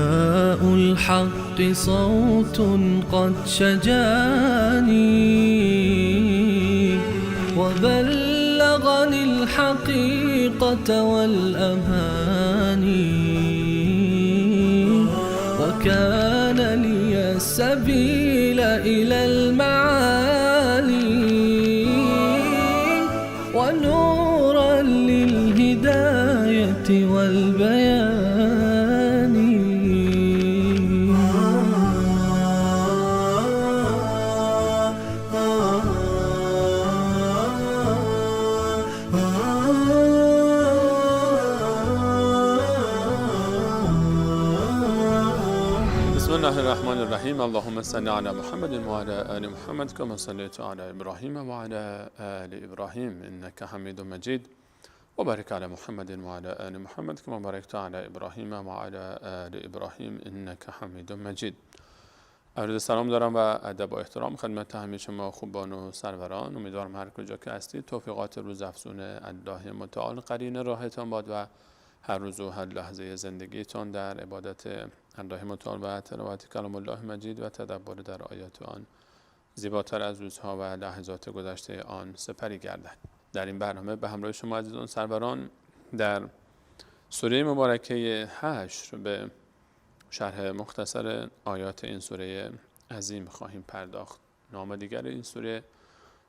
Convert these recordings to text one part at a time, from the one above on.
نداء الحق صوت قد شجاني وبلغني الحقيقة والأماني وكان لي السبيل إلى المعالي ونورا للهداية والبيان. بسم الله الرحمن الرحیم. اللهم صل علی محمد و علی آل محمد کما صلیت علی ابراهیم و علی آل ابراهیم انک حمید مجید و بارک علی محمد و علی آل محمد کما بارکت علی ابراهیم و علی آل ابراهیم انک حمید مجید. عرض سلام دارم و ادب و احترام خدمت همه شما خوبان و سروران. امیدوارم هر کجا که هستید توفیقات روز افزون الله متعال قرین راهتان باد و هر روز و هر لحظه زندگیتان در عبادت الله متعال و تلاوت کلام الله مجید و تدبر در آیات آن زیباتر از روزها و لحظات گذشته آن سپری گردد. در این برنامه به همراه شما عزیزان سروران در سوره مبارکه حشر به شرح مختصر آیات این سوره عظیم خواهیم پرداخت. نام دیگر این سوره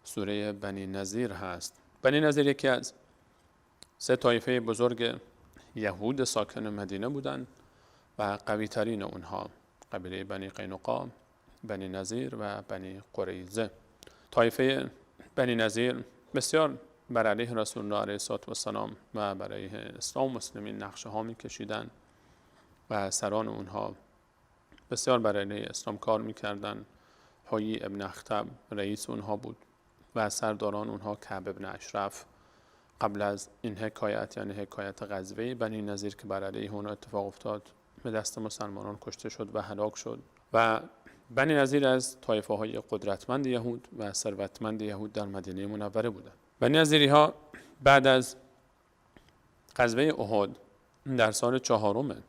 سوره بنی نضیر هست. بنی نضیر یکی از سه طایفه بزرگ یهود ساکن مدینه بودند و قوی ترین اونها قبیله بنی قینقاع، بنی نضیر و بنی قریظه. طایفه بنی نضیر بسیار بر علیه رسول الله علیه الصلاة والسلام و برای اسلام مسلمین نقشه ها می کشیدن و سران اونها بسیار بر علیه اسلام کار می کردن. حیی ابن اخطب رئیس اونها بود و سرداران اونها کعب ابن اشرف. قبل از این حکایت، یعنی حکایت غزوه بنی نضیر که بر علیه اونها اتفاق افتاد، به دست مسلمانان کشته شد و هلاک شد. و بنی نضیر از طایفه های قدرتمند یهود و ثروتمند یهود در مدینه منوره بودند. بنی نضیری ها بعد از غزوه احد در سال چهارم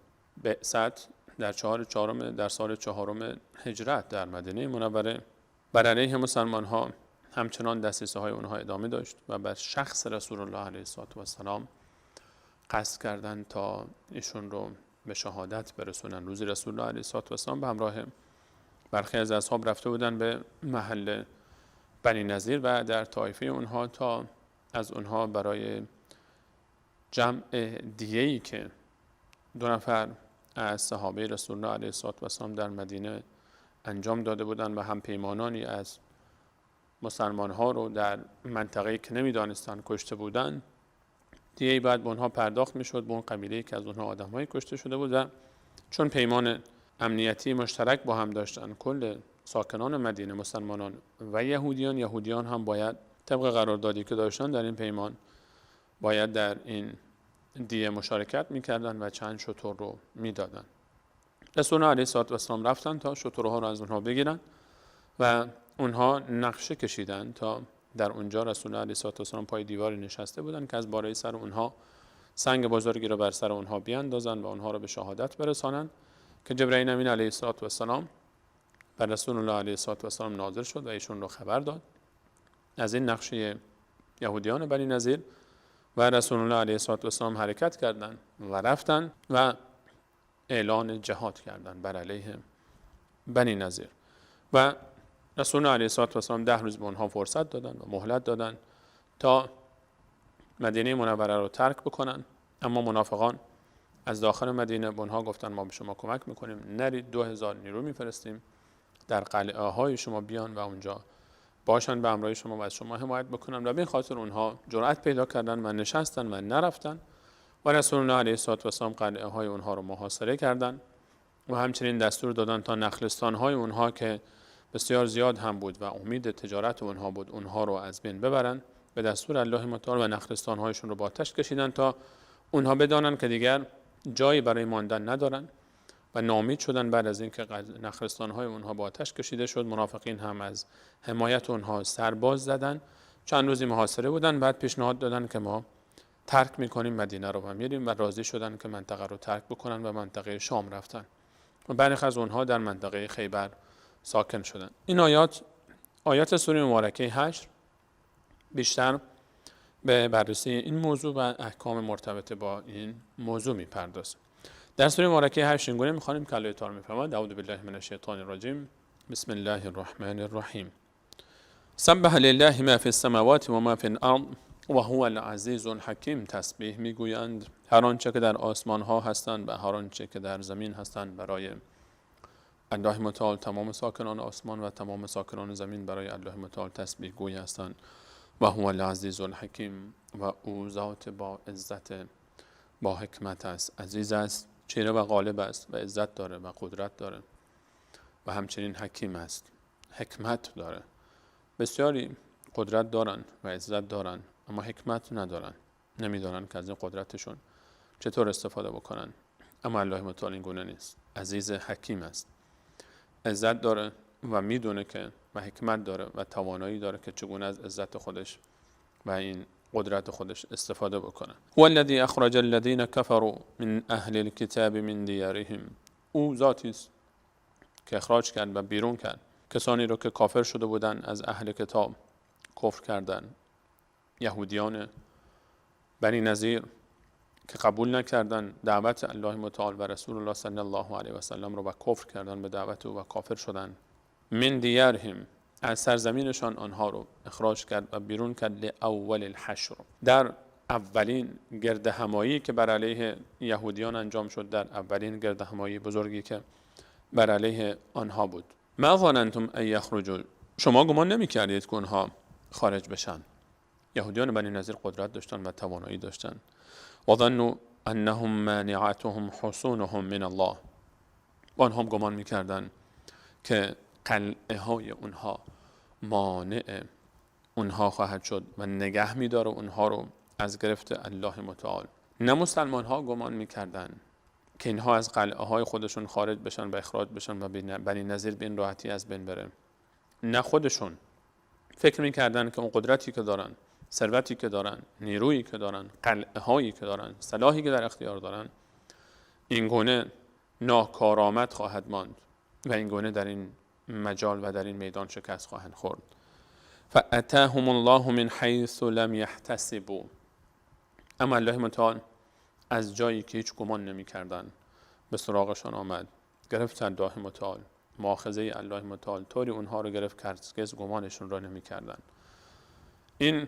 بعثت، در سال چهارم هجرت در مدینه منوره، بر علیه مسلمان ها همچنان دسیسه های اونها ادامه داشت و بر شخص رسول الله علیه الصلاة والسلام قصد کردند تا ایشون رو به شهادت برسونن. روزی رسول الله علیه الصلاة والسلام به همراه برخی از اصحاب رفته بودن به محل بنی نضیر و در طایفه اونها تا از اونها برای جمع دیه‌ای که دو نفر از صحابه رسول الله علیه الصلاة والسلام در مدینه انجام داده بودند و هم پیمانانی از مسلمان ها رو در منطقه‌ای که نمی‌دانستند کشته بودند، دیه‌ای بعد به اونها پرداخت می‌شد، به اون قبیله‌ای که از اونها آدم‌هایی کشته شده بود. و چون پیمان امنیتی مشترک با هم داشتن، کل ساکنان مدینه مسلمانان و یهودیان، یهودیان هم باید طبق قراردادی که داشتن در این پیمان باید در این دیه مشارکت می‌کردن و چند شتر رو می‌دادن. رسول الله علیه الصلاة والسلام رفتن تا شترها رو از اونها بگیرن و اونها نقشه کشیدن تا در اونجا رسول الله علیه الصلاة والسلام پای دیواری نشسته بودن که از بالای سر اونها سنگ بزرگی رو بر سر اونها بیاندازن و اونها رو به شهادت برسانن که جبرئیل امین علیه الصلاة والسلام بر رسول الله علیه الصلاة والسلام نازل شد و ایشون رو خبر داد از این نقشه یهودیان بنی نضیر. و رسول الله علیه الصلاة والسلام حرکت کردند و رفتن و اعلان جهاد کردند بر علیه بنی نضیر. و رسول الله علیه الصلاة والسلام 10 روز به اونها فرصت دادن و مهلت دادن تا مدینه منوره رو ترک بکنن. اما منافقان از داخل مدینه به اونها گفتن ما به شما کمک میکنیم، نرید، 2000 نیرو میفرستیم در قلعه های شما بیان و اونجا باشن به همراه شما و از شما حمایت بکنن. و به این خاطر اونها جرأت پیدا کردن و نشستن و نرفتن و رسول الله علیه الصلاة والسلام قلعه های اونها رو محاصره کردن و همچنین دستور دادن تا نخلستان های اونها که بسیار زیاد هم بود و امید تجارت اونها بود، اونها رو از بین ببرن به دستور الله متعال و نخلستان هایشون رو با آتش کشیدن تا اونها بدانن که دیگر جایی برای ماندن ندارن و ناامید شدن. بعد از اینکه نخلستان های اونها با آتش کشیده شد، منافقین هم از حمایت اونها سرباز زدن. چند روزی محاصره بودن، بعد پیشنهاد دادن که ما ترک میکنیم مدینه رو و میریم و راضی شدن که منطقه رو ترک بکنن و منطقه شام رفتن. و برخی از اونها در منطقه خیبر ساکن شدند. این آیات سوره مبارکه حشر بیشتر به بررسی این موضوع و احکام مرتبط با این موضوع میپردازه. در سوره مبارکه حشر اینگونه میخوانیم که الله تعالی میفرماید: اعوذ بالله من الشیطان الرجیم، بسم الله الرحمن الرحیم. سبح لله ما فی السماوات و ما فی الارض و هو العزیز الحکیم. تسبیح میگویند هر آنچه که در آسمان ها هستند و هر آنچه که در زمین هستند برای الله متعال. تمام ساکنان آسمان و تمام ساکنان زمین برای الله متعال تسبیح گوی هستند. و هو العزیز الحکیم، و او ذات با عزت با حکمت است، عزیز است، چیره و غالب است و عزت داره و قدرت داره و همچنین حکیم است، حکمت داره. بسیاری قدرت دارن و عزت دارن اما حکمت ندارن، نمیدانن که از این قدرتشون چطور استفاده بکنن. اما الله متعال این گونه نیست، عزیز حکیم است، عزت داره و میدونه که و حکمت داره و توانایی داره که چگونه از عزت خودش و این قدرت خودش استفاده بکنه. هو الذی اخرج الذین كفروا من اهل الكتاب من دیارهم. او ذاتی است که اخراج کرد و بیرون کرد کسانی رو که کافر شده بودن از اهل کتاب، کفر کردن، یهودیان بنی نظیر که قبول نکردن دعوت الله متعال و رسول الله صلی الله علیه و سلم رو و کفر کردن به دعوت او و کافر شدن. من دیارهم، از سرزمینشان آنها رو اخراج کرد و بیرون کرد. لاول الحشر، در اولین گردهمایی که بر علیه یهودیان انجام شد، در اولین گردهمایی بزرگی که بر علیه آنها بود. ما ظننتم ان یخرجوا، شما گمان نمی کردید که آنها خارج بشن. یهودیان بنی نظیر قدرت داشتن و توانایی داشتن. و ظنوا انهم مانعتهم حصونهم من الله، و آنها هم گمان میکردن که قلعه های اونها مانع اونها خواهد شد و نگه میداره اونها رو از گرفت الله متعال. نه مسلمان ها گمان میکردن که اینها از قلعه های خودشون خارج بشن و اخراج بشن و بنی نظیر به این راحتی از بین بره، نه خودشون فکر میکردن که اون قدرتی که دارن، ثروتی که دارن، نیرویی که دارن، قلعه هایی که دارن، سلاحی که در اختیار دارن، این گونه ناکارآمد خواهد ماند و این گونه در این مجال و در این میدان شکست خواهند خورد. فأتاهم الله من حیث لم یحتسبوا، اما الله متعال از جایی که هیچ گمان نمی کردن به سراغشان آمد، گرفت الله متعال، مؤاخذه الله متعال طوری اونها رو گرفت که هرگز گمانشون را نمی کردن. این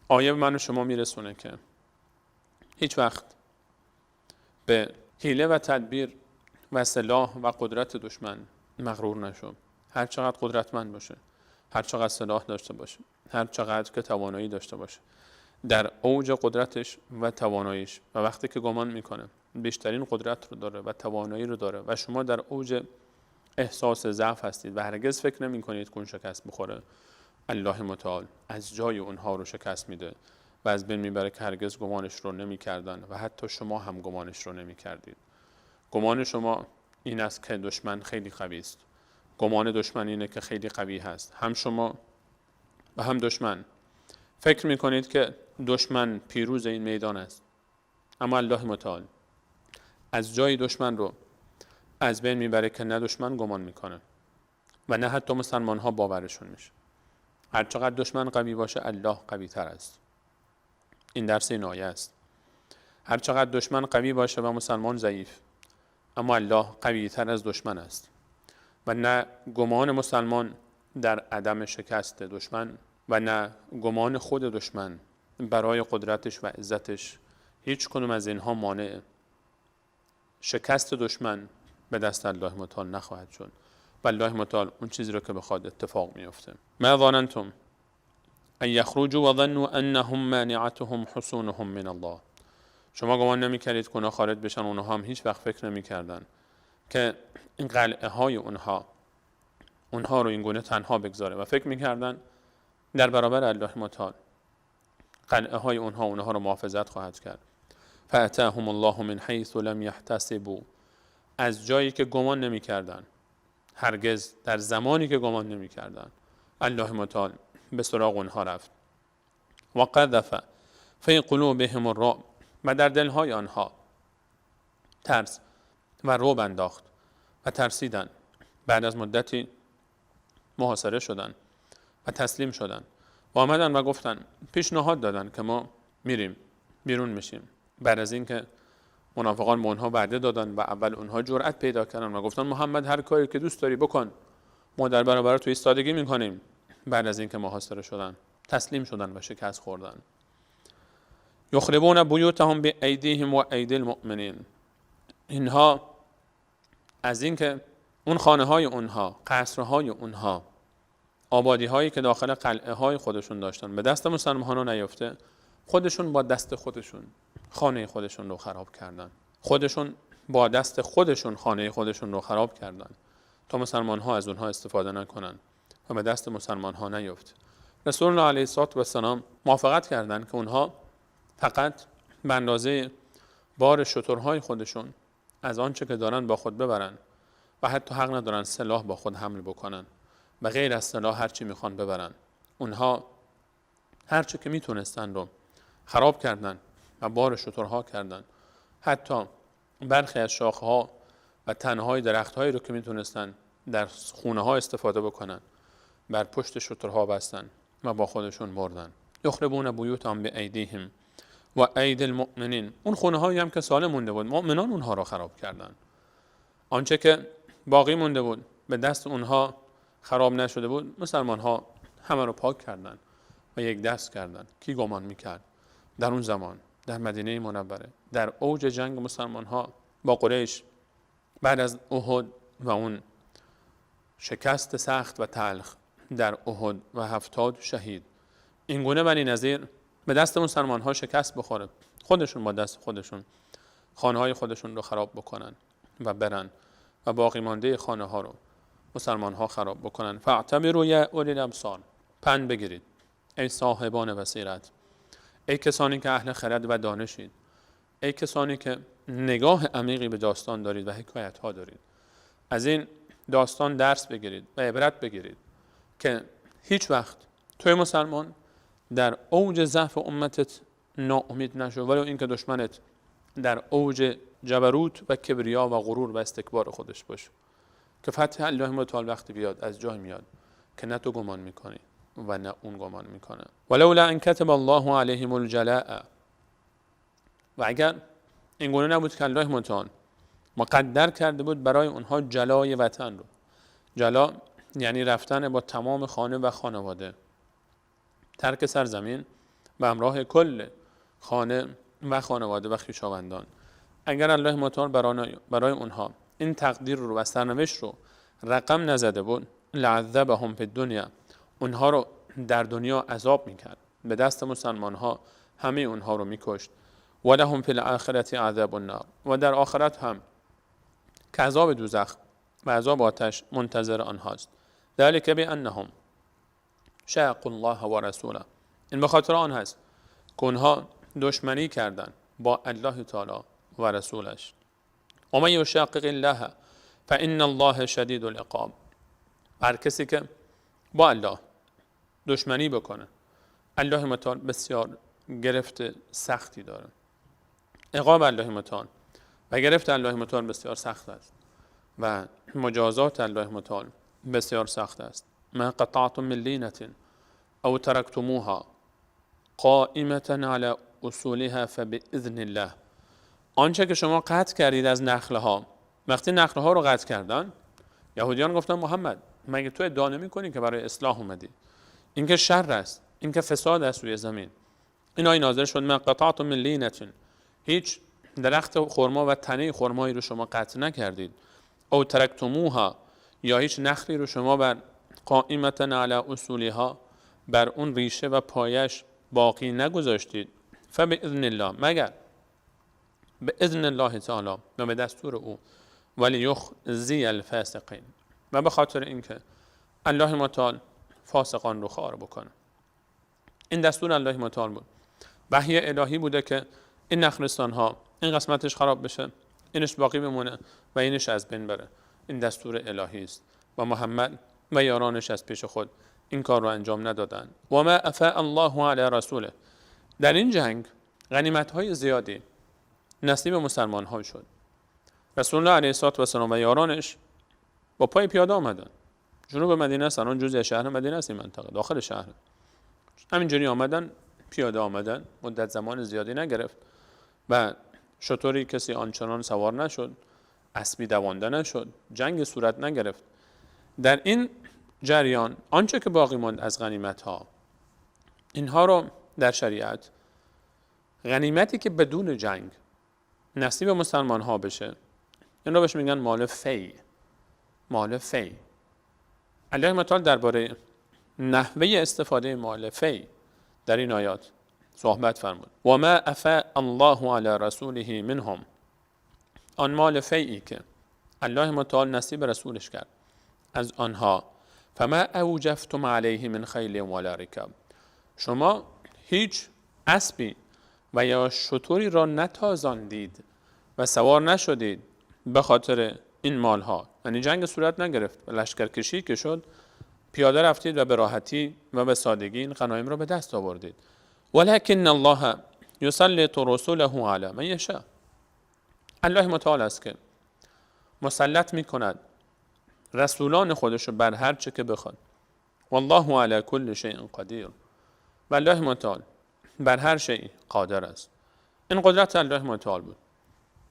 آیه من و شما میرسونه که هیچ وقت به حیله و تدبیر و سلاح و قدرت دشمن مغرور نشو. هر چقدر قدرتمند باشه، هر چقدر سلاح داشته باشه، هر چقدر که توانایی داشته باشه، در اوج قدرتش و تواناییش و وقتی که گمان میکنه بیشترین قدرت رو داره و توانایی رو داره و شما در اوج احساس ضعف هستید و هرگز فکر نمیکنید که اون شکست بخوره، الله متعال از جای اونها رو شکست میده و از بین میبره که هرگز گمانش رو نمیکردن و حتی شما هم گمانش رو نمیکردید. گمان شما این است که دشمن خیلی قوی است، گمان دشمن اینه که خیلی قوی هست، هم شما و هم دشمن فکر میکنید که دشمن پیروز این میدان است، اما الله متعال از جای دشمن رو از بین میبره که نه دشمن گمان میکنه و نه حتی مسلمان ها باورشون میشه. هر چقدر دشمن قوی باشه الله قوی تر است. این درس این آیه است. هر چقدر دشمن قوی باشه و مسلمان ضعیف، اما الله قوی تر از دشمن است و نه گمان مسلمان در عدم شکست دشمن و نه گمان خود دشمن برای قدرتش و عزتش، هیچ کدوم از اینها مانع شکست دشمن به دست الله متعال نخواهد شد و الله متعال اون چیزی رو که بخواد اتفاق میفته. ما ظننتم ان یخرجوا وظنوا انهم مانعتهم حصونهم من الله. شما گمان نمی‌کردید که اونها خارج بشن، اونها هم هیچ وقت فکر نمی‌کردن که این قلعه های اونها رو این گونه تنها بگذاره و فکر می‌کردن در برابر الله متعال قلعه های اونها رو محافظت خواهد کرد. فأتاهم الله من حیث لم یحتسبوا، از جایی که گمان نمی‌کردن، هرگز در زمانی که گمان نمی‌کردن الله متعال به سراغ اونها رفت. و قذف فی قلوبهم الرعب، و در دلهای آنها ترس و رعب انداخت. و ترسیدن. بعد از مدتی محاصره شدن و تسلیم شدن و آمدن و گفتن، پیشنهاد دادن که ما میریم بیرون میشیم. بعد از اینکه منافقان به اونها وعده دادن و اول اونها جرأت پیدا کردن و گفتن محمد هر کاری که دوست داری بکن، ما در برابر تو ایستادگی میکنیم. بعد از اینکه محاصره شدن تسلیم شدن و شکست خوردن. یخربون بیوتهم بایدیهم و ایدی المؤمنین. اینها از اینکه اون خانه های اونها، قصرهای اونها، آبادی هایی که داخل قلعه های خودشون داشتن به دست مسلمان ها نیفته، خودشون با دست خودشون خانه خودشون رو خراب کردن. خودشون با دست خودشون خانه خودشون رو خراب کردن تا مسلمان ها از اونها استفاده نکنن و به دست مسلمان ها نیفته. رسول الله علیه الصلاة والسلام موافقت کردند که اونها فقط به اندازه بار شترهای خودشون از آنچه که دارن با خود ببرن و حتی حق ندارن سلاح با خود حمل بکنن و غیر از سلاح هرچی میخوان ببرن. اونها هرچی که میتونستن رو خراب کردن و بار شترها کردن. حتی برخی از شاخه‌ها و تنه‌های درخت‌هایی رو که میتونستن در خونه‌ها استفاده بکنن بر پشت شترها بستن و با خودشون بردن. یخربون بیوتهم بایدیهم و ایدی المؤمنین. اون خونه هایی هم که سالم مونده بود مؤمنان اونها را خراب کردن. آنچه که باقی مونده بود به دست اونها خراب نشده بود مسلمان ها همه رو پاک کردن و یک دست کردن. کی گمان میکرد در اون زمان در مدینه منوره در اوج جنگ مسلمان ها با قریش بعد از احد و اون شکست سخت و تلخ در احد و 70 شهید، این گونه بنی نضیر به دست مسلمان ها شکست بخوره، خودشون با دست خودشون خانه های خودشون رو خراب بکنن و برن و باقی مانده خانه ها رو مسلمان ها خراب بکنن. فاعتبروا یا اولی الابصار، پند بگیرید ای صاحبان بصیرت، ای کسانی که اهل خرد و دانشید، ای کسانی که نگاه عمیقی به داستان دارید و حکایت ها دارید. از این داستان درس بگیرید و عبرت بگیرید که هیچ وقت توی مسلمان در اوج ضعف امتت ناامید نشو، ولو اینکه دشمنت در اوج جبروت و کبریا و غرور و استکبار خودش باشه. که فتح الله متعال وقتی بیاد از جای میاد که نه تو گمان میکنی و نه اون گمان میکنه. ولولا ان کتب الله علیهم الجلاء، و اگر این گونه نبود که الله متعال مقدر کرده بود برای اونها جلای وطن رو. جلا یعنی رفتن با تمام خانه و خانواده، ترک سرزمین و همراه کل خانه و خانواده و خویشاوندان. اگر الله متعال برای اونها این تقدیر رو و سرنوشت رو رقم نزده بود، لعذبهم فی الدنیا، اونها رو در دنیا عذاب میکرد، به دست مسلمان ها همه اونها رو میکشت. ولهم فی الاخرة عذاب النار، و در آخرت هم که عذاب دوزخ و عذاب آتش منتظر آنهاست. ذلک بانهم شاقوا الله و رسوله، این به خاطر آن هست که اونها دشمنی کردند با الله تعالی و رسولش. و من یشاقق الله فان الله شدید العقاب، هر کسی که با الله دشمنی بکنه الله متعال بسیار گرفت سختی داره. عقاب الله متعال و گرفت الله متعال بسیار سخت است و مجازات الله متعال بسیار سخت است. ما قطعتم من لینة او ترکتموها قائمة على اصولها فباذن الله، آنچه که شما قطع کردید از نخله ها، وقتی نخله ها رو قطع کردن یهودیان گفتن محمد مگه تو ادعا نمی‌کنی که برای اصلاح اومدی؟ این که شر است، این که فساد است روی زمین. این آیه نازل شد، ما قطعتم من لینة، هیچ درخت خرما و تنه خرمایی رو شما قطع نکردید، او ترکتموها، یا هیچ نخلی رو شما بر قائمة علی اصولها، بر اون ریشه و پایش باقی نگذاشتید، فباذن الله، مگر به اذن الله تعالی و به دستور او، ولیخزی الفاسقین، و به خاطر اینکه الله متعال فاسقان رو خوار بکنه. این دستور الله متعال بود، وحی الهی بوده که این نخلستان ها این قسمتش خراب بشه، اینش باقی بمونه و اینش از بین بره. این دستور الهی است و محمد و یارانش از پیش خود این کار رو انجام ندادن. و ما افاء الله علی رسوله، در این جنگ غنیمت های زیادی نصیب مسلمان ها شد. رسول الله علیه الصلاة والسلام و یارانش با پای پیاده آمدن. جنوب مدینه است، الان جزء شهر مدینه است، این منطقه داخل شهر. همینجوری آمدن، پیاده آمدن، مدت زمان زیادی نگرفت و شطوری کسی آنچنان سوار نشد، اسبی دوانده نشد، جنگ صورت نگرفت. در این جریان آنچه که باقی ماند از غنیمت ها، اینها رو در شریعت غنیمتی که بدون جنگ نصیب مسلمان ها بشه، این رو بهش میگن مال فی. مال فی. الله متعال درباره نحوه استفاده مال فی در این آیات صحبت فرمود. و ما افاء الله علی رسوله منهم، آن مال فیعی که الله متعال نصیب رسولش کرد از آنها، فما اوجفتم علیه من خیل ولا رکاب، شما هیچ اسبی و یا شتری را نتازاندید و سوار نشدید به خاطر این مالها، یعنی جنگ صورت نگرفت و لشکرکشی که شد پیاده رفتید و به راحتی و به سادگی این غنایم را به دست آوردید. ولکن الله یسلط رسوله علی من یشاء، الله متعال است که مسلط میکند رسولان خودش رو بر هر چه که بخواد. والله علی کل شیء قدیر، و الله متعال بر هر شیء قادر است. این قدرت الله متعال بود.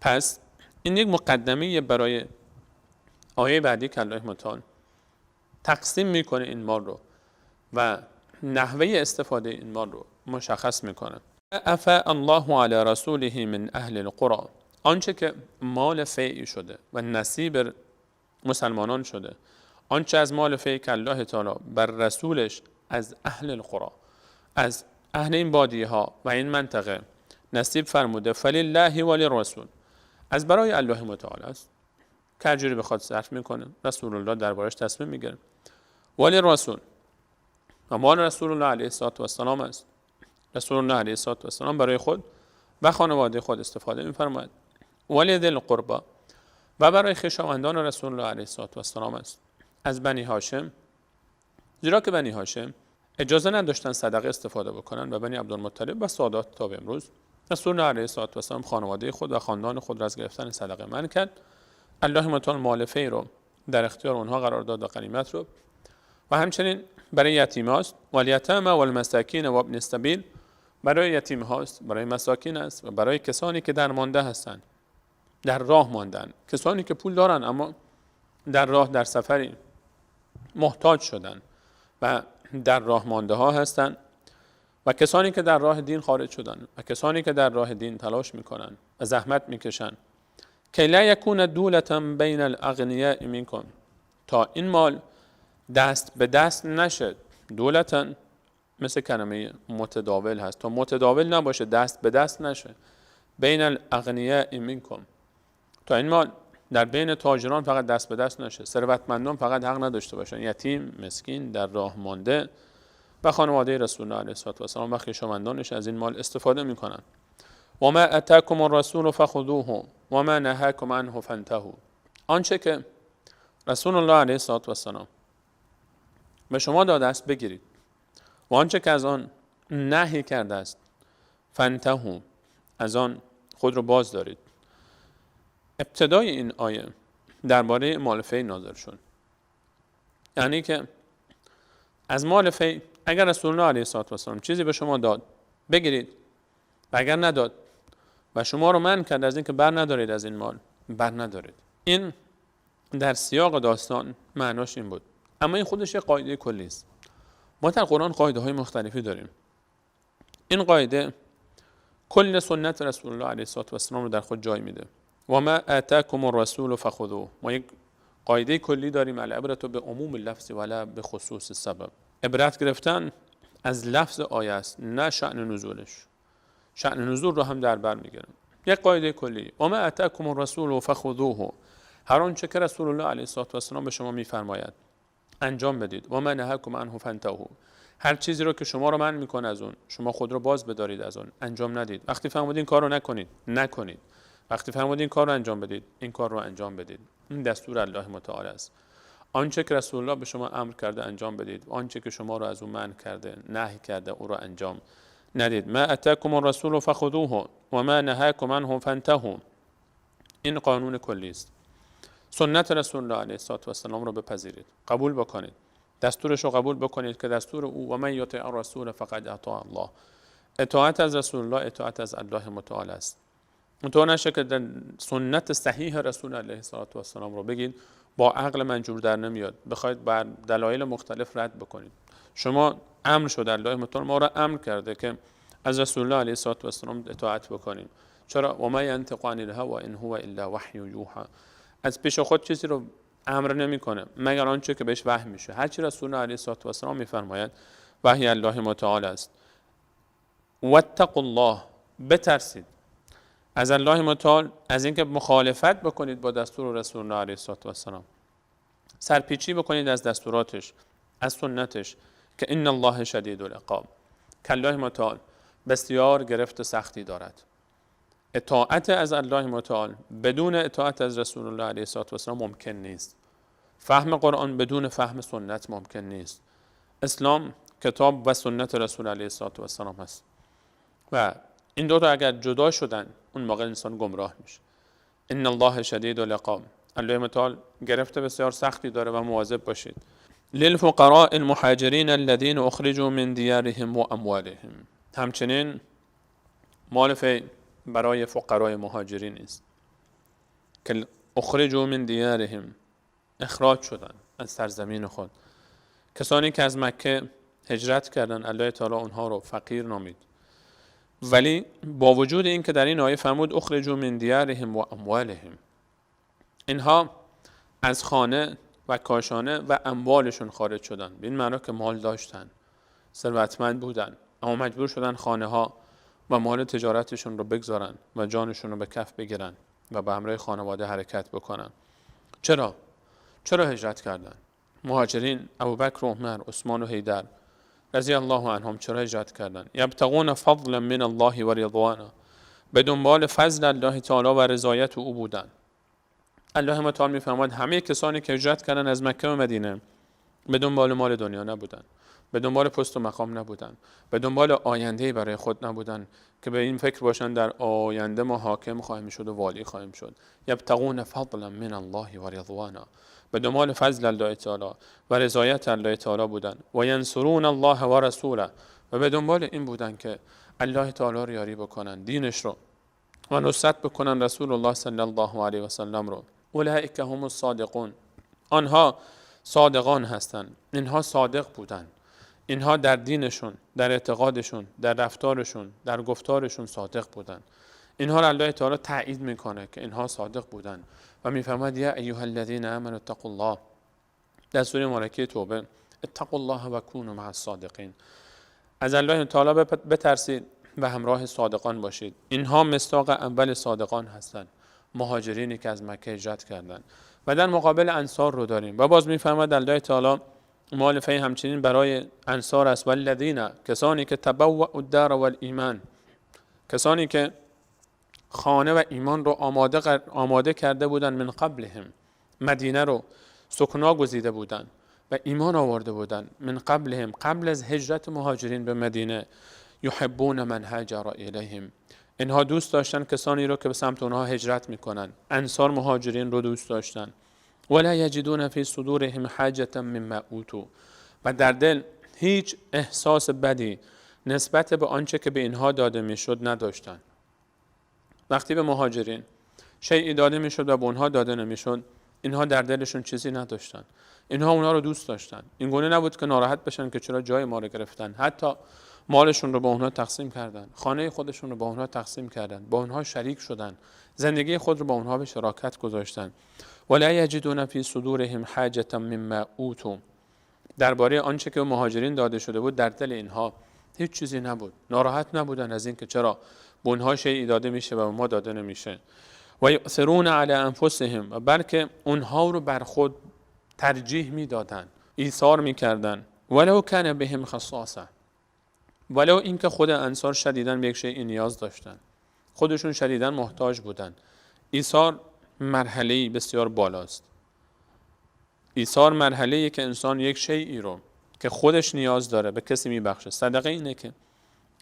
پس این یک مقدمه برای آیه بعدی که الله متعال تقسیم میکنه این مال رو و نحوه استفاده این مال رو مشخص میکنه. افاء الله علی رسوله من اهل القرى، آنچه که مال فیع شده و نصیب مسلمانان شده، آنچه از مال فیع که الله تعالی بر رسولش از اهل القرى، از اهل این بادیه ها و این منطقه نصیب فرموده، فلله وللرسول، از برای الله متعال است که هر جوری بخواد صرف میکنه، رسول الله دربارش تصمیم میگیره. وللرسول، و مال رسول الله علیه الصلاة والسلام است. رسول الله علیه الصلاة والسلام برای خود و خانواده خود استفاده میفرماید. ولذی القربی، و برای خویشاوندان رسول الله علیه الصلاة والسلام است از بنی هاشم، زیرا که بنی هاشم اجازه نداشتن صدقه استفاده بکنن و بنی عبدالمطلب و سادات تا به امروز رسول الله علیه الصلاة والسلام خانواده خود و خاندان خود را از گرفتن صدقه منع کرد. الله متعال مال فی رو در اختیار اونها قرار داد و غنیمت رو، و همچنین برای یتیم هاست، والیتاما والمساکین و ابن السبیل، برای یتیم هاست، برای مساکین است و برای کسانی که درمانده هستند، در راه ماندن، کسانی که پول دارن اما در راه، در سفری محتاج شدن و در راه مانده ها هستند، و کسانی که در راه دین خارج شدن و کسانی که در راه دین تلاش میکنن و زحمت میکشن. که لا یکون دولة بین الاغنیاء منکم، تا این مال دست به دست نشه. دولتا مثل کلمه متداول هست، تا متداول نباشه، دست به دست نشه. بین الاغنیاء منکم، تا این مال در بین تاجران فقط دست به دست نشه، ثروتمندان فقط حق نداشته باشن، یتیم، مسکین، در راه مانده و خانواده رسول الله علیه الصلاة والسلام و خویشاوندانش از این مال استفاده میکنن. و ما اتاکم الرسول فخذوه و ما نهاکم عنه فانتهوا، آنچه که رسول الله علیه الصلاة والسلام به شما داده است بگیرید و آنچه که از آن نهی کرده است فانتهوا، از آن خود رو باز دارید. ابتدای این آیه درباره مال فی نازل شد، یعنی که از مال فی اگر رسول الله علیه الصلاة والسلام چیزی به شما داد بگیرید و اگر نداد و شما رو منع کرد از اینکه بر ندارید از این مال، بر ندارید. این در سیاق داستان معناش این بود، اما این خودش یک قاعده کلی است. ما در قرآن قاعده های مختلفی داریم. این قاعده کل سنت رسول الله علیه الصلاة والسلام رو در خود جای میده. و ما آتاکم الرسول فخذوه. ما یک قاعده کلی داریم، العبرة به عموم اللفظ ولا به خصوص السبب. عبرت گرفتن از لفظ آیه است، نه شأن نزولش. شأن نزول رو هم در بر میگیرم. یک قاعده کلی، و ما آتاکم الرسول فخذوه، هر آنچه که رسول الله علیه الصلاة والسلام به شما میفرماید انجام بدید. و ما نهاکم عنه فانتهوا، هر چیزی رو که شما رو منع میکنه از اون، شما خود رو باز بدارید از اون، انجام ندید. وقتی فرمودین کار رو نکنید، نکنید. وقتی فرمودین کار رو انجام بدید، این کار رو انجام بدید. این دستور الله متعال است. آنچه که رسول الله به شما امر کرده انجام بدید، آنچه که شما رو از اون منع کرده، نهی کرده، او رو انجام ندید. ما اتاکم الرسول فخذوه و ما نهاکم عنه فانتهوا. این قانون کلی است. سنت رسول الله علیه الصلاة والسلام رو بپذیرید، قبول بکنید، دستورش رو قبول بکنید که دستور او و من یطع الرسول فقد اطاع الله، اطاعت از رسول الله اطاعت از الله متعال است. اونطور نشه که در سنت صحیح رسول علیه الصلاة والسلام رو بگید با عقل من جور در نمیاد، بخواید بر دلایل مختلف رد بکنید. شما امر شده، الله متعال ما را امر کرده که از رسول الله علیه الصلاة والسلام اطاعت بکنیم. چرا؟ و ما ینطق عن الهوی ان هو الا وحی یوحی. از پیش خود چیزی رو امر نمیکنه مگر آنچه که بهش وحی میشه. هر چی رسول الله علیه الصلاة والسلام میفرماید وحی الله متعال است. واتقوا الله، بترسید از الله متعال، از اینکه مخالفت بکنید با دستور رسول الله علیه الصلاة والسلام، سرپیچی بکنید از دستوراتش، از سنتش، که ان الله شدید العقاب، که الله متعال بسیار گرفت سختی دارد. اطاعت از الله متعال بدون اطاعت از رسول الله علیه الصلاة والسلام ممکن نیست. فهم قرآن بدون فهم سنت ممکن نیست. اسلام کتاب و سنت رسول علیه الصلاة والسلام هست و این دو تا اگر جدا شدن اون موقع انسان گمراه میشه. ان الله شدید العقاب، الله متعال گرفت بسیار سختی داره و مواظب باشید. للفقراء المهاجرین الذين اخرجوا من دیارهم و اموالهم، همچنین مال فی برای فقرای مهاجرین است که اخرجوا من دیارهم، اخراج شدن از سرزمین خود. کسانی که از مکه هجرت کردن الله تعالی اونها رو فقیر نامید، ولی با وجود این که در این آیه فرمود اخرجوا من دیارهم و اموالهم، اینها از خانه و کاشانه و اموالشون خارج شدن، به این معنا که مال داشتن، ثروتمند بودن، اما مجبور شدن خانه ها و مال تجارتشون رو بگذارن و جانشون رو به کف بگیرن و به همراه خانواده حرکت بکنن. چرا؟ چرا هجرت کردن؟ مهاجرین ابوبکر و عمر، عثمان و حیدر رضی الله عنهم چرا هجرت کردن؟ یبتغون فضلا من الله و رضوانا، به دنبال فضل الله تعالی و رضایت او بودن. الله متعال می‌فرماید همه کسانی که هجرت کردن از مکه و مدینه به دنبال مال دنیا نبودن، به دنبال پست و مقام نبودن، به دنبال آینده‌ای برای خود نبودن که به این فکر باشن در آینده ما حاکم خواهیم شد و والی خواهیم شد. یبتغون فضلا من الله و رضوانا، به دنبال فضل الله تعالی و رضایت الله تعالی بودن. و ینصرون الله و رسوله، و به دنبال این بودن که الله تعالی رو یاری بکنن، دینش رو، و نصرت بکنن رسول الله صلی الله علیه و سلم رو. اولئک هم الصادقون، آنها صادقان هستند. اینها صادق بودن، اینها در دینشون، در اعتقادشون، در رفتارشون، در گفتارشون صادق بودن. اینها را الله تعالی تایید میکنه که اینها صادق بودن و میفرماید یا ایها الذین آمنوا اتقوا الله، در سوره مبارکه توبه، اتقوا الله و کونوا مع الصادقین، از الله تعالی بترسید و همراه صادقان باشید. اینها مصداق اول صادقان هستند، مهاجرینی که از مکه هجرت کردند. و در مقابل انصار رو داریم و باز میفرماید الله تعالی مال فی همچنین برای انصار است. والذین، کسانی که تبوأ الدار والایمان، کسانی که خانه و ایمان رو آماده کرده بودن، من قبلهم، مدینه رو سکنا گزیده بودن و ایمان آورده بودن، من قبلهم، قبل از هجرت مهاجرین به مدینه، یحبون من هاجر الیهم، اینها دوست داشتن کسانی رو که به سمت اونها هجرت میکنن. انصار مهاجرین رو دوست داشتن. ولا یجدون فی صدورهم حاجة مما اوتوا، و در دل هیچ احساس بدی نسبت به آنچه که به اینها داده میشد نداشتن. وقتی به مهاجرین شیئی داده میشد و به اونها داده نمیشد، اینها در دلشون چیزی نداشتن، اینها اونها رو دوست داشتن. این گونه نبود که ناراحت بشن که چرا جای ما رو گرفتن. حتی مالشون رو با اونها تقسیم کردن، خانه خودشون رو با اونها تقسیم کردن، با اونها شریک شدن، زندگی خود رو با اونها به شراکت گذاشتن. ولا یجدون فی صدورهم حاجة مما اوتوا، درباره آنچه که مهاجرین داده شده بود در دل اینها هیچ چیزی نبود، ناراحت نبودن از اینکه چرا به اونها شیئی داده میشه و به ما داده نمیشه. و یؤثرون علی انفسهم، و بلکه اونها رو بر خود ترجیح میدادن، ایثار میکردن. ولو کان بهم خصاصه، ولو اینکه خود انصار شدیداً به یک شیء نیاز داشتن، خودشون شدیداً محتاج بودن. ایثار مرحله‌ای بسیار بالاست. ایثار مرحله‌ای که انسان یک شیئی رو که خودش نیاز داره به کسی میبخشه. صدقه اینه که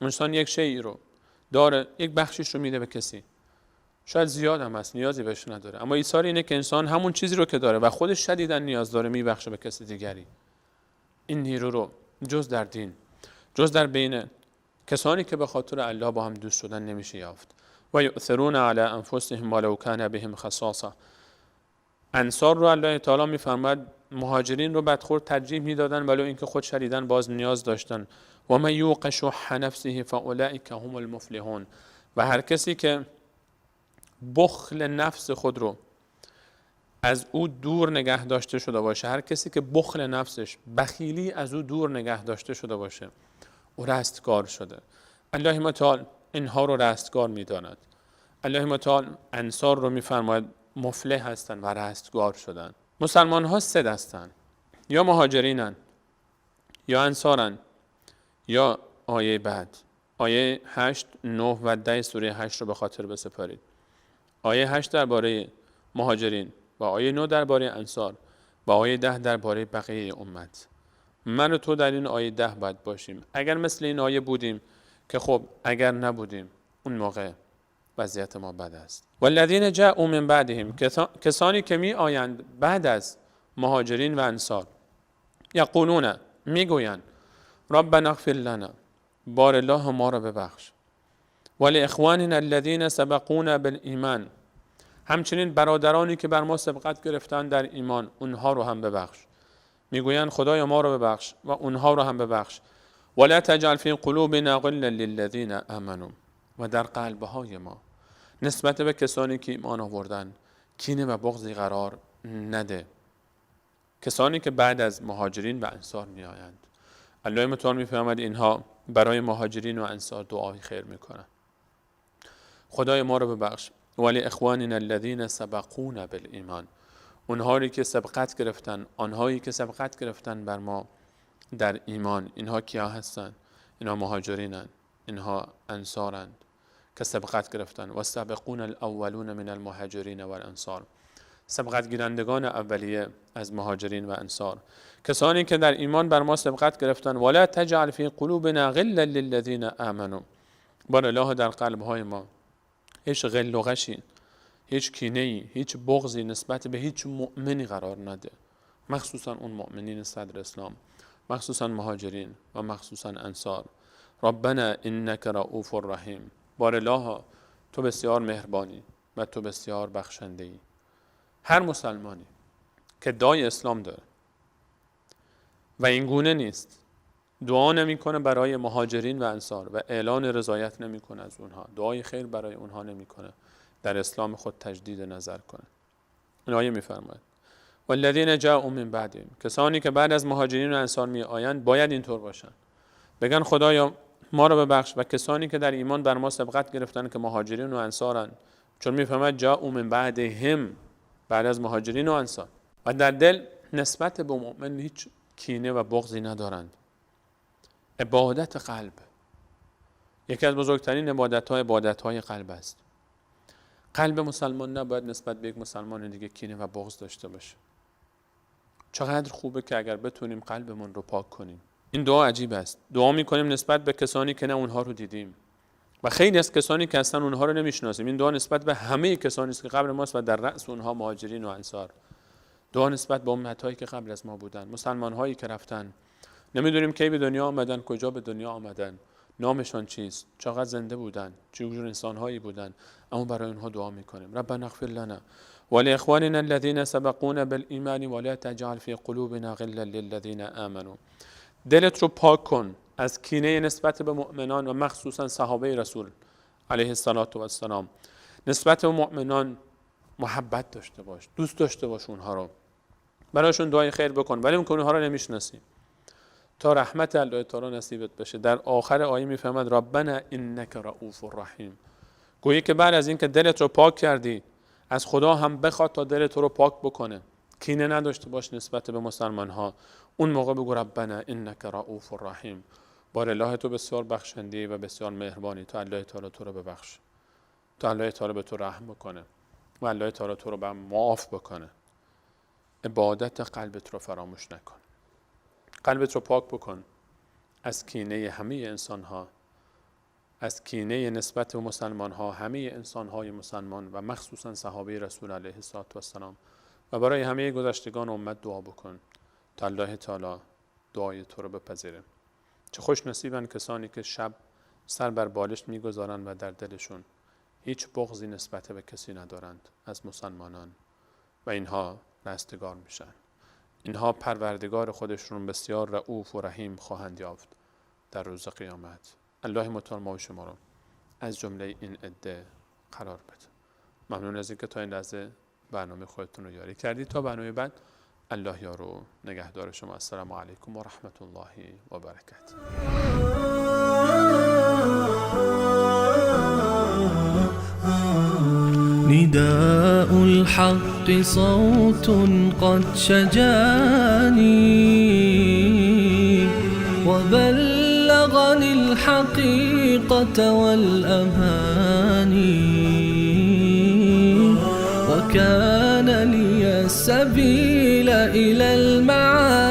انسان یک شیئی رو داره، یک بخشش رو میده به کسی، شاید زیاد هم هست، نیازی بهش نداره، اما ایثار اینه که انسان همون چیزی رو که داره و خودش شدیداً نیاز داره میبخشه به کسی دیگری. این نیرو رو جز در دین، جز در بین کسانی که به خاطر الله با هم دوست شدن نمیشه یافت. و یؤثرون علی انفسهم ولو کان بهم خصاصه. انصار رو الله تعالی میفرماد مهاجرین رو بدخور ترجیح میدادن ولو اینکه خود شدیداً باز نیاز داشتن. و من یوق شح نفسه فاولئک هم المفلحون. و هر کسی که بخل نفس خود رو از او دور نگه داشته شده باشه، هر کسی که بخل نفسش، بخیلی از او دور نگه داشته شده باشه، او رستگار شده. الله متعال اینها رو رستگار میداند. الله متعال انصار رو میفرماید مفلح هستند و رستگار شدن. مسلمان ها سه دستن، یا مهاجرینن، یا انصارن، یا آیه بعد، آیه 8، 9 و 10 سوره 8 رو به خاطر بسپارید. آیه 8 درباره مهاجرین و آیه 9 درباره انصار و آیه 10 درباره بقیه امت. من و تو در این آیه 10 باید باشیم. اگر مثل این آیه بودیم که خب، اگر نبودیم اون موقع وضعیت ما بد است. والذین جاءوا من بعدهم، کسانی که می آیند بعد از مهاجرین و انصار، یقولون، میگویند، ربنا اغفر لنا، بار الله ما را ببخش، ولاخواننا الذین سبقونا بالایمان، همچنین برادرانی که بر ما سبقت گرفتن در ایمان، اونها رو هم ببخش. میگویند خدایا ما رو ببخش و اونها رو هم ببخش. ولا تجعل فی قلوبنا غلا للذین آمنوا، و در قلبهای ما نسبت به کسانی که ایمان آوردن کینه و بغضی قرار نده. کسانی که بعد از مهاجرین و انصار میآیند، الله متعال میفرماید اینها برای مهاجرین و انصار دعای خیر میکنن. خدای ما رو ببخش. ولی اخواننا الذین سبقونا بالایمان، اونهایی که سبقت گرفتن، آنهایی که سبقت گرفتن بر ما در ایمان. اینها کیا هستن؟ اینها مهاجرینن، اینها انصارند که سبقت گرفتن. و سابقون الاولون من المهاجرین والانصار، سبقت گیرندگان اولیه از مهاجرین و انصار، کسانی که در ایمان بر ما سبقت گرفتن. ولا تجعل فی قلوبنا غلا للذین آمنوا، بار الله در قلبهای ما هیچ غل و غشی، هیچ کینه‌ای، هیچ بغضی نسبت به هیچ مؤمنی قرار نده، مخصوصا اون مؤمنین صدر اسلام، مخصوصا مهاجرین و مخصوصا انصار. ربنا انک رؤوف رحیم، بار الله تو بسیار مهربانی و تو بسیار بخشنده‌ای. هر مسلمانی که دعای اسلام داره و این گونه نیست، دعا نمیکنه برای مهاجرین و انصار و اعلان رضایت نمیکنه از اونها، دعای خیر برای اونها نمیکنه، در اسلام خود تجدید نظر کنه. این آیه میفرماید والذین جاءوا من بعدهم، کسانی که بعد از مهاجرین و انصار می آیند باید اینطور باشن، بگن خدایا ما رو ببخش و کسانی که در ایمان بر ما سبقت گرفتن که مهاجرین و انصارن، چون میفرماید جاءوا من بعدهم، بعد از مهاجرین و انصار، و در دل نسبت به مؤمن هیچ کینه و بغضی ندارند. عبادت قلب یکی از بزرگترین عبادت‌ها، عبادت‌های قلب است. قلب مسلمان نباید نسبت به یک مسلمان دیگه کینه و بغض داشته باشه. چقدر خوبه که اگر بتونیم قلبمون رو پاک کنیم. این دعا عجیب است. دعا میکنیم نسبت به کسانی که نه اونها رو دیدیم و خیلی از کسانی که اصلا اونها رو نمیشناسیم. این دعا نسبت به همه کسانی است که قبل ماست و در رأس اونها مهاجرین و انصار. دعا نسبت به امت‌هایی که قبل از ما بودن، مسلمان‌هایی که رفتن، نمیدونیم کی به دنیا آمدن، کجا به دنیا آمدن، نامشان چیست، چقدر زنده بودن، چه جور انسان‌هایی بودن، اما برای اونها دعا میکنیم. ربنا اغفر لنا ولاخواننا الذين سبقونا بالایمان ولا تجعل في قلوبنا غلا للذين آمنوا. دلت رو پاک کن از کینه نسبت به مؤمنان و مخصوصا صحابه رسول علیه الصلاة والسلام. نسبت به مؤمنان محبت داشته باش، دوست داشته باش اونها رو، برایشون دعای خیر بکن، ولی اون که اونها رو نمیشناسی، تا رحمت الله تعالی نصیبت بشه. در آخر آیه میفهمد ربنا انک رؤوف رحیم. گویی که بعد از اینکه دلت رو پاک کردی، از خدا هم بخواد تا دلت رو پاک بکنه، کینه نداشته باش نسبت به مسلمان ها. اون موقع بگو ربنا انک رؤوف رحیم. بار الله تو بسیار بخشنده و بسیار مهربانی، تا الله تعالی تو رو ببخش، تا الله تعالی به تو رحم بکنه و الله تعالی تو رو به معاف بکنه. عبادت قلبت رو فراموش نکن. قلبت رو پاک بکن از کینه همه انسان ها، از کینه نسبت به مسلمان ها، همه انسان های مسلمان و مخصوصا صحابه رسول علیه الصلاة والسلام و برای همه گذشتگان امت دعا بکن تا الله تعالی دعای تو رو بپذیره. چه خوش نصیبن کسانی که شب سر بر بالشت میگذارند و در دلشون هیچ بغضی نسبت به کسی ندارند از مسلمانان و اینها رستگار میشن. اینها پروردگار خودشون بسیار رؤوف و رحیم خواهند یافت در روز قیامت. الله متعال ما و شما رو از جمله این عده قرار بده. ممنون از اینکه تا این لحظه برنامه خودتون رو یاری کردید. تا برنامه بعد الله یارو نگهدار شما. السلام علیکم و رحمت الله و برکاته. نداء الحق صوت قد شجاني وبلغني الحقيقة والأماني وكان لي السبيل إلى المعاني.